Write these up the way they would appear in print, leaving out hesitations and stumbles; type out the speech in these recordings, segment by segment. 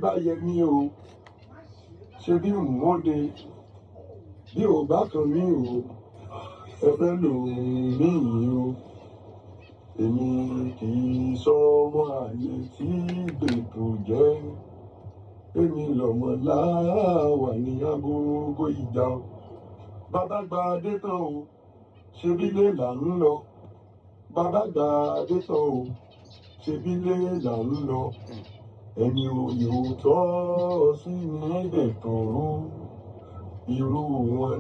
bá yẹ mí o, ṣe bí mòde bí ò bá kan mí o, ẹ fẹ́ lò mí o. Èmi kì í sọmọ àlè tí gbètò jẹ́, èmi lọ́mọ láwà ní agogo ìjà o. Bàbá gba adé tán o, ṣebí lé là ń lọ. Bàbá gba adé tán o, ṣebí lé là ń lọ. Ẹni òye ò tọ́ sí ní gbètò, irú wọn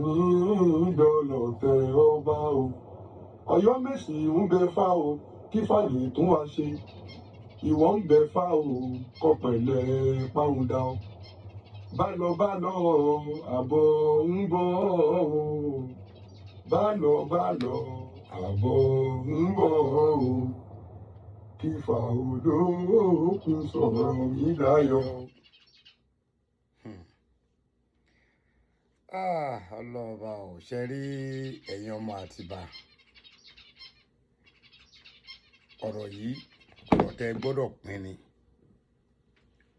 ní dọlọtẹ ọba o. Ọ̀yọ́mèsì ń bẹ fá o, kí fàlè tún wá ṣe. Ìwọ ń bẹ fá o, kọpẹlẹ páhùn dá o. Bá lọ bá lọ, àbọ̀ ń bọ̀ o. Bá lọ bá lọ, àbọ̀ ń bọ̀ o. Kí fà olókun sọ̀rọ̀ mi láyọ̀. Ah, ọlọ́ọ̀bá ò ṣe rí ẹ̀yin ọmọ Àtìbà. Ọ̀rọ̀ yìí, ọ̀rọ̀ tẹ́ gbọ́dọ̀ pín ni.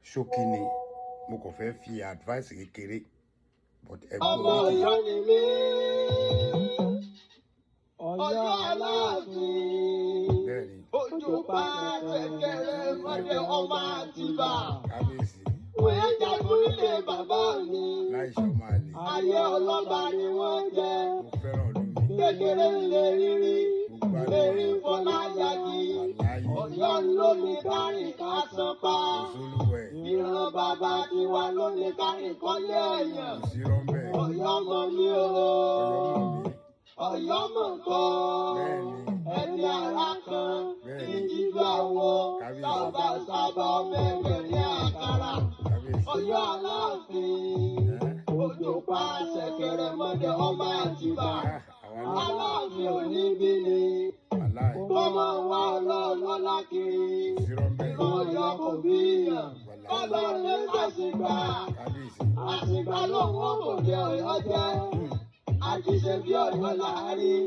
Ṣókí ni, mo kàn fẹ́ fi advice kékeré, but ẹ gbọ́ Ọmọ oríkì. Ọ̀yọ́ ni mí, Ọ̀yọ́ Aláàfin. Bẹ́ẹ̀ ni, Ojú pa ṣẹ̀kẹ̀rẹ̀ mọ́dẹ ọmọ Àtìbà. Kábíyèsí, Wọ́n jagun nílé bàbá mi. Láì ṣọmọ àlè, Ayé ọlọ́ba ni wọ́n jẹ́. Mo fẹ́ràn ọdún mi, Kékeré lè rírí, mo gbádùn lè rí fọlá yagi. Wàláyé, Ọ̀yọ́ ló ní kárìn ká san pa. Kò sólúwẹ̀, Ìran bàbá tiwa ló ní kárìn kọ́lé ẹ̀yàn. Kò sí rọ́ńbẹ́, Ọ̀yọ́ mọ̀ mí o. Ọ̀yọ́ mọ̀ mí, Ọ̀yọ́ mọ̀ kọ́. Bẹ́ẹ̀ ni, Ẹni ara kan Bẹ́ẹ̀ ní ni, jíjọ àwọ̀ Kábíyèsí, sábà sábà ọmọ ẹgbẹ́ ní àkàrà. Kábíyèsí, Ọ̀yọ́ Aláàfin. Ẹ́, Òjò pa ṣẹ̀kẹ̀rẹ̀ mọ́dẹ ọmọ Àtìbà. Ah, àwa náà, Aláàfin òní bí ni. Wàláì, Kọ́mọ wa ọlọ́ọ̀lọ́lá kiri. Kò sí rọ́ńbẹ́, Ìran Ọ̀yọ́ kò bíyàn. Wàláì, Kọ́lọ́ lè fàṣìgbà. Kábíyèsí, Àṣìgbà lòun ò kò dé Ọ̀yọ́ jẹ́. Àjíṣe bí Ọ̀yọ́ láàrin.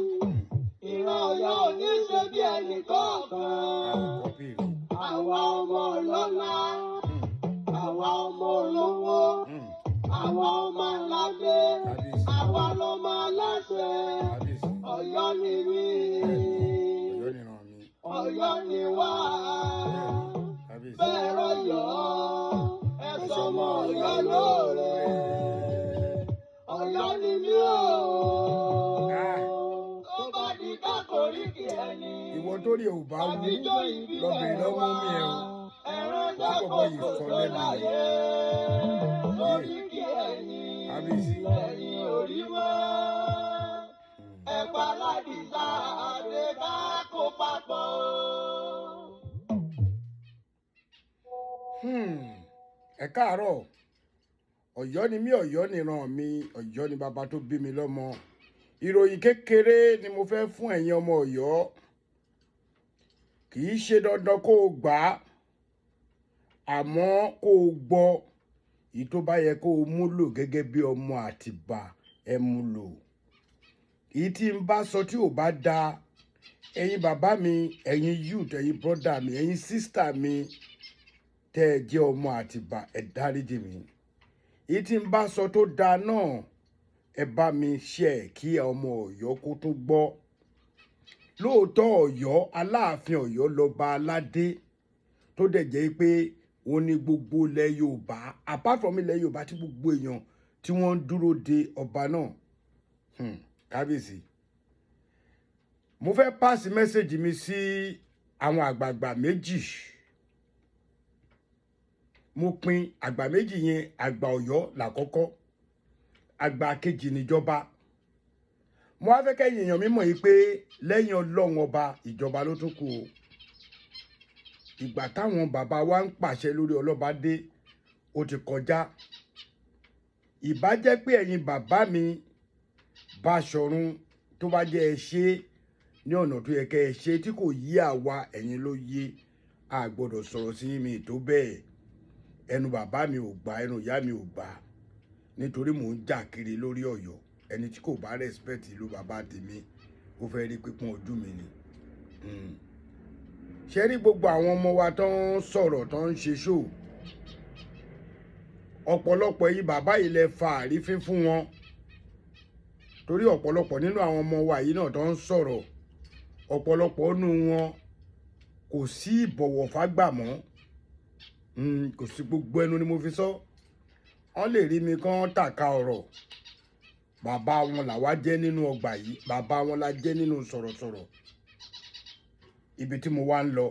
Ìran Ọ̀yọ́ ò ní ṣe bí ẹnì kọ̀ọ̀kan. Kọ́pì mi, Àwa ọmọ ọlọ́lá, àwa ọmọ olówó, àwa ọmọ aládé, Kábíyèsí, àwa lọmọ aláṣẹ. Kábíyèsí, Ọ̀yọ́ ni mí, Ọ̀yọ́ nìran mi, Ọ̀yọ́ ni wá. Bẹ́ẹ̀ ni, Kábíyèsí, Bẹ́ẹ̀ rọ̀yọ́, ẹ sọmọ Ọ̀yọ́ lóore. Ọ̀yọ́ ni mí o. Ah, Tó bá di kákòríkì ẹni. Ìwọ tó rí ò bá wú, Àbíjọ́ lọ ìbílẹ̀ bèrè lọ́wọ́ wa, mú mi ẹ o. ẹran Tí bọ̀bọ̀ yìí jákòókò sọ tó lẹ́nu láyé. yẹn. Yé, Lóríkì ẹ̀yìn Kábíyèsí. lẹ́yìn orí mọ́. Ẹ̀pà ládìsá àdé ká kó papọ̀. Ẹ káàárọ̀, Ọ̀yọ́ ni mí, Ọ̀yọ́ nìran mi, Ọ̀yọ́ ni bàbá tó bí mi lọ́mọ. Ìròyìn kékeré ni mo fẹ́ fún ẹ̀yin ọmọ Ọ̀yọ́. Kì í ṣe dandan kó o gbà á, àmọ́ kó o gbọ́ èyí tó bá yẹ kó o mú lò gẹ́gẹ́ bí ọmọ Àtìbà, ẹ mú lò. Èyí tí n bá sọ tí ò bá da, ẹ̀yin bàbá mi, ẹ̀yin youth, ẹ̀yin brother mi, ẹ̀yin sister mi, tẹ́ ẹ jẹ́ ọmọ Àtìbà, ẹ dáríjì mi. Èyí tí n bá sọ tó da náà, ẹ bá mi share kí ọmọ Ọ̀yọ́ kó tún gbọ́. Lóòótọ́, Ọ̀yọ́ Aláàfin Ọ̀yọ́ lọ́ba aládé tó dẹ̀ jẹ́ pé òun ni gbogbo ilẹ̀ Yorùbá, apart from ilẹ̀ Yorùbá, tí gbogbo èèyàn tí wọ́n ń dúró de ọba náà. Kábíyèsí, mo fẹ́ pass message mi sí àwọn àgbààgbà méjì. Mo pín àgbà méjì yẹn: àgbà Ọ̀yọ́ làkọ́kọ́, àgbà kejì níjọba. Mo wá fẹ́ kẹ́yìn èèyàn mi mọ̀ yìí pé lẹ́yìn Ọlọ́run ọba, ìjọba ló tún kù o. Ìgbà táwọn bàbá wa ń pàṣẹ lórí ọlọ́ba dé, ó ti kọjá. Ìbá jẹ́ pé ẹ̀yin bàbá mi Báṣọ̀run, tó bá jẹ́ ẹ ṣe ní ọ̀nà tó yẹ kẹ́ ẹ ṣe tí kò yí àwa, ẹ̀yin ló yé. A gbọ́dọ̀ sọ̀rọ̀ sí mi tó bẹ́ẹ̀. Ẹnu bàbá mi ò gbà, ẹnu ìyá mi ò gbà, nítorí mò ń jà kiri lórí Ọ̀yọ́. Ẹni tí kò bá respect ìlú bàbá tèmi, ó fẹ́ rí pípọ́n ojú mi ni. Ṣe rí gbogbo àwọn ọmọ wa tó ń sọ̀rọ̀, tó ń ṣe show. Ọ̀pọ̀lọpọ̀ yìí bàbá yìí lẹ fa àrífín fún wọn, torí ọ̀pọ̀lọpọ̀ nínú àwọn ọmọ wa yìí náà tó ń sọ̀rọ̀, ọ̀pọ̀lọpọ̀ nínú wọn kò sí ìbọ̀wọ̀ fágbà mọ́. Kò sí. Gbogbo ẹnu ni mo fi sọ. Wọ́n lè rí mi kán tàka ọ̀rọ̀. Bàbá wọn làwa jẹ́ nínú ọgbà yìí, bàbá wọn la jẹ́ nínú sọ̀rọ̀sọ̀rọ̀. Ibi tí mo wá ń lọ,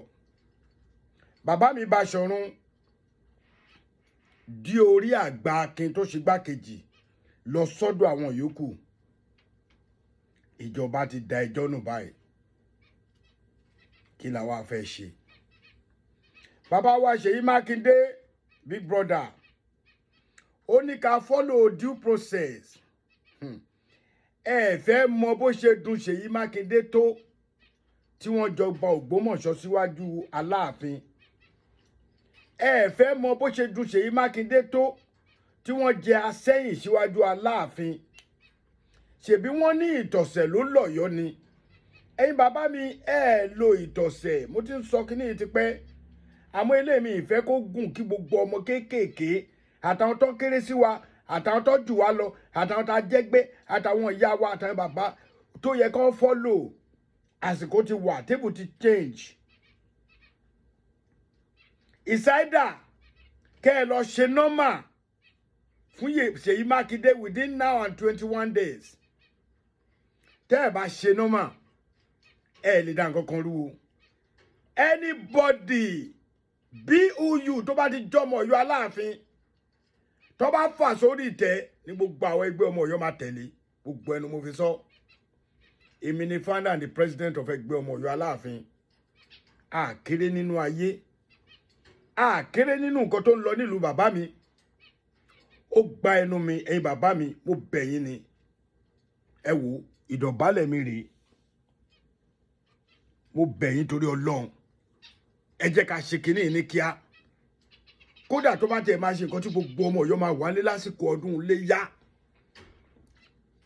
bàbá mi Báṣọ̀run dí orí àgbà Akin tó ṣe gbákejì lọ sọ́dọ̀ àwọn yòókù, ìjọba ti da ẹjọ́ nù báyìí. Kí la wá fẹ́ ṣe? Bàbá wa Ṣèyí Mákindé, big brother, ó ní ká follow due process. Ẹ fẹ́ mọ bó ṣe dùn Ṣèyí Mákindé tó tí wọ́n jọ gba Ògbómọ̀ṣọ́ síwájú Aláàfin. Ẹ fẹ́ mọ bó ṣe dùn Ṣèyí Mákindé tó tí wọ́n jẹ Asẹ́yìn síwájú Aláàfin. Ṣèbí wọ́n ní ìtọ̀sẹ̀ ló lọ́yọ́ ni. Ẹ̀yin bàbá mi, ẹ lo ìtọ̀sẹ̀. Mo ti ń sọ kínní yìí tipẹ́, àmọ́ ilé mi ìfẹ́ kó gùn kí gbogbo ọmọ kéékèèké àtàwọn tó kéré sí wa, àtàwọn tó jù wá lọ, àtàwọn tá a jẹ́ gbé, àtàwọn ìyá wa, àtàwọn bàbá tó yẹ kó follow. Àsìkò ti wà, table ti change. Ìsáídà kẹ́ ẹ lọ ṣe normal fún Ṣèyí Mákindé within now and 21 days. Tẹ́ ẹ bá ṣe normal, ẹ lè dá nǹkan kan rú o. Anybody buu tó bá ti jọmọ Ọ̀yọ́ Aláàfin tó bá fà sórí ìtẹ́ ní gbogbo àwọn ẹgbẹ́ ọmọ Ọ̀yọ́ máa tẹ̀lé. Gbogbo ẹnu mo fi sọ. Èmi ni founder and the president of ẹgbẹ́ ọmọ Ọ̀yọ́ Aláàfin. Àkéré nínú ayé, àkéré nínú nǹkan tó ń lọ nílùú bàbá mi. Ó gba ẹnu mi. Ẹ̀yin bàbá mi, mo bẹ̀ yín ni. Ẹ wo ìdọ̀bálẹ̀ mi rèé. Mo bẹ̀ yín torí Ọlọ́run, ẹ jẹ́ ká ṣe kínní ní kíá. Kódà tó bá tiẹ̀ máa ṣe nǹkan tí gbogbo ọmọ Ọ̀yọ́ máa wálé lásìkò ọdún Iléyá,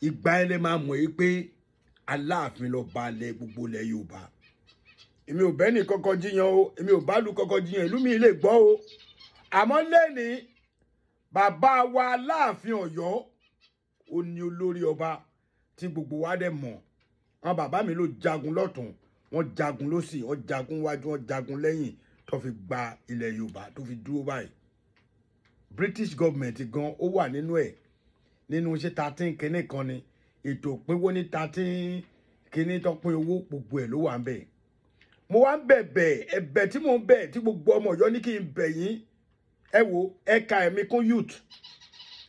ìgbà ẹ lè máa mọ̀ yìí pé Aláàfin ló ba alẹ̀ gbogbo ilẹ̀ Yorùbá. Èmi ò bẹ́ẹ̀ ní kọ́kọ́ jiyàn o, èmi ò bá lu kọ́kọ́ jiyàn, ìlú mi lè gbọ́ o. Àmọ́ lẹ́ni bàbá wa Aláàfin Ọ̀yọ́, ó ní olórí ọba tí gbogbo wa dẹ̀ mọ̀. Àwọn bàbá mi ló jagun lọ́tún, wọ́n jagun lósì, wọ́n jagun wájú, wọ́n jagun lẹ́yìn, tó fi gba ilẹ̀ Yorùbá tó fi dúró báyìí. British government gan ó wà nínú ẹ̀, nínú ṣé 13 kínní kan ni ètò ìpínwó ní 13 kínní tó pín owó, gbogbo ẹ̀ ló wà ń bẹ̀. Mo wá ń bẹ̀bẹ̀, ẹ̀bẹ̀ tí mò ń bẹ̀ tí gbogbo ọmọ Ọ̀yọ́ ní kí n bẹ̀ yín, ẹ wo, ẹ ka ẹ̀mí kún youth,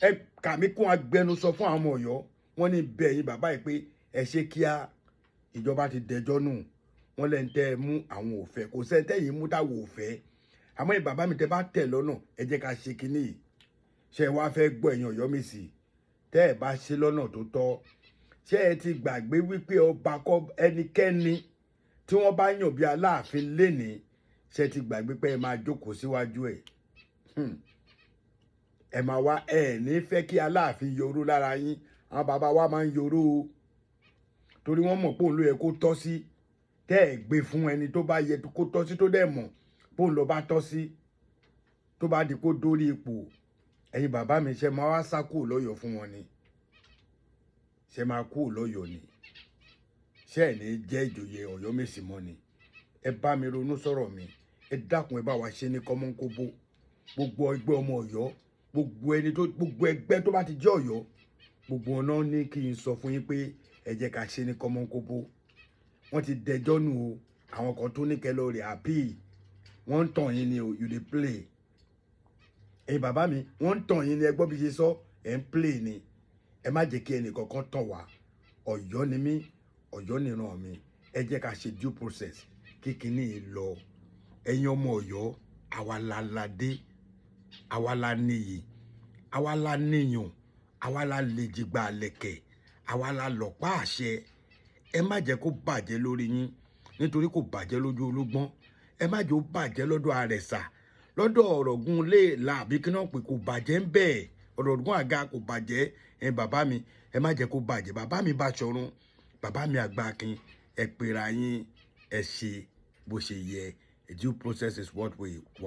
ẹ kà mí kún agbẹnusọ fún àwọn ọmọ Ọ̀yọ́. Wọ́n ní bẹ̀ yín bàbá yìí pé ẹ ṣe kíá. Ìjọba ti dẹjọ́ nù. Wọ́n lẹ́ ń tẹ́ ẹ mú, àwọn ò fẹ́. Kò sẹ́ni tẹ́yìn mú táwọn ò fẹ́. Àmọ́ ẹ bàbá mi, tẹ́ bá tẹ̀ lọ́nà, ẹ jẹ́ ká ṣe kínní yìí. Ṣé ẹ wá fẹ́ gbọ́, ẹ̀yin Ọ̀yọ́ mi sí, tẹ́ ẹ bá ṣe lọ́nà tó tọ́, ṣé ẹ ti gbàgbé wípé ọba kọ́ ẹnikẹ́ni tí wọ́n bá yàn bí Aláàfin lénìí? Ṣé ẹ ti gbàgbé pé ẹ máa jókòó síwájú ẹ̀? Ẹ máa wá, ẹ ní fẹ́ kí Aláàfin yoró lára yín. Àwọn bàbá wa máa ń yoró o, torí wọ́n mọ̀ pé òun ló yẹ kó tọ́ sí. Tẹ́ ẹ gbé fún ẹni tó bá yẹ kó tọ́ sí, tó dẹ̀ mọ̀ pé òun ló bá tọ́ sí, tó bá di kó dórí ipò, ẹ̀yin bàbá mi, ṣe máa wá sá kúrò lọ́yọ̀ọ́ fún wọn ni? Ṣe máa kúrò lọ́yọ̀ọ́ ni? Ṣé ẹ̀ ní jẹ́ ìjòyè Ọ̀yọ́mèsì mọ́ ni? Ẹ bá mi ronú sọ̀rọ̀ mi. Ẹ dákun, ẹ bá wa ṣe ní kọ́mọ́nkóbó. Gbogbo ẹgbẹ́ ọmọ Ọ̀yọ́, gbogbo ẹni tó, gbogbo ẹgbẹ́ tó bá ti jẹ́ Ọ̀yọ́, gbogbo ọ̀nà ní kí n sọ fún yín pé ẹ jẹ́ ká ṣe ní kọ́mọ́nkóbó. Wọ́n ti dẹjọ́ nù o. Àwọn kan tó ní kẹlọ́ rẹ̀ àbí wọ́n ń tàn yín ni o. You dey play. Ẹ̀yin bàbá mi, wọ́n ń tàn yín ni. Ẹ gbọ́ bí ṣe sọ, ẹ̀ ń play ni. Ẹ má jẹ́ kí ẹnì kankan tàn wá. Ọ̀yọ́ ni mí, Ọ̀yọ́ nìran mi. Ẹ jẹ́ ká ṣe due process kí kinní yìí lọ. Ẹ̀yin ọmọ Ọ̀yọ́, àwa la ládé, àwa la níyì, àwa la níyùn, àwa la lè jìgbà lẹ̀kẹ̀, àwa la lọ̀pá àṣẹ. Ẹ má jẹ́ kó bàjẹ́ lórí yín, nítorí kò bàjẹ́ lójú olúgbọ́n. Ẹ má jẹ́ ó bàjẹ́ lọ́dọ̀ àrẹ̀sà, lọ́dọ̀ ọ̀rọ̀gùn lè la àbí kí náà pé kò bàjẹ́ ń bẹ́ẹ̀. Ọ̀rọ̀gùn àga kò bàjẹ́. Ẹ bàbá mi, ẹ má jẹ́ kó bàjẹ́. Bàbá mi Báṣọ̀run, bàbá mi Àgbàkin, ẹ pera yín, ẹ ṣe bó ṣe yẹ. Due process is what we want.